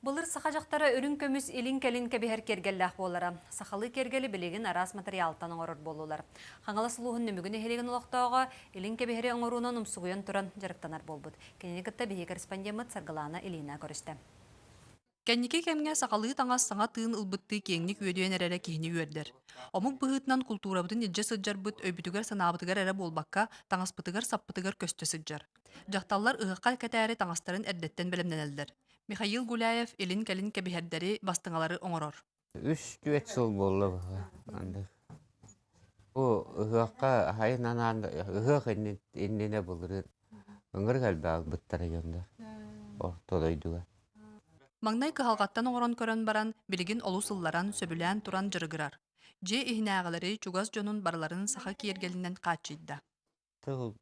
Былыр саха дьахтара үрүҥ көмүс илин-кэлин кэбиһэр киэргэллээх буолара. Сахалыы киэргэли билигин араас матырыйаалтан оҥорор буоллулар. Хаҥалас улууһун Нөмүгү нэһилиэгин олохтооҕо илин кэбиһэри оҥоруунан умсугуйан туран дьарыктанар буолбут. Кинини кытта биһиги корреспондеммыт Саргылаана Ильина көрүстэ. Кэнники кэмҥэ сахалыы таҥас саҥа тыын ылбыттыы киэҥник үөдүйэн эрэрэ киһини үөрдэр. Омук быһыытынан култуурабытын илдьэ сылдьарбыт өйбүтүгэр-санаабытыгар эрэ буолбакка, таҥаспытыгар-саппытыгар көстө сылдьар. Дьахталлар ыһыахха кэтээри таҥастарын эрдэттэн бэлэмнэнэллэр. Михаил Гуляев илин-кэлин кэбиһэрдэри, бастыҥалары оҥорор. Үс-түөрт сыл буолла быһыы. Бу ыһыахха хайын анаан ыһыах иннинэ былырыын ыҥырык элбэх ылбыттара дьоннор орто дойдуга. Маҥнай кыһалҕаттан оҥорон көрөн баран, билигин олус ылларан, сөбүлээн туран дьарыгырар. Дьиэ иһинээҕилэри, чугас дьонун барыларын саха киэргэлинэн хааччыйда. Тыл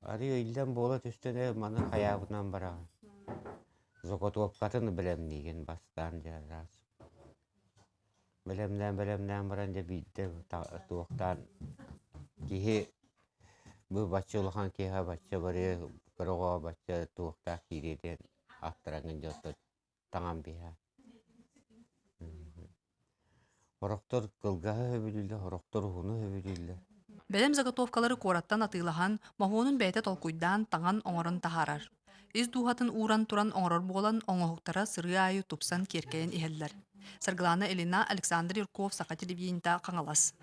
арыы иллэҥ буола түстэ да маны хайаабытынан бараҕын. Заготовкатын бэлэмниигин бастаан дьэ араас. Бэлэмнээн бэлэмнээн баран дьэ биирдэ туохтаан киһи бу бачча улахан киһи бачча барыа кыра оҕо бачча туохтаах киириэ диэн аттараҥҥын дьэ оттон таҥан биһээ. Сорохтор кылгаһы сөбүлүүллэр, сорохтор уһуну сөбүлүүллэр. Бэлэм заготовкалары куораттан атыылаһан, моһуонун бэйэтэ толкуйдаан, таҥан, оҥорон таһаарар. Ис дууһатын ууран туран оҥорор буолан, оҥоһуктара сырыы аайы тупсан, киэркэйэн иһэллэр. Саргылаана Ильина, Александр Юрков, Саха телевидениета, Хаҥалас.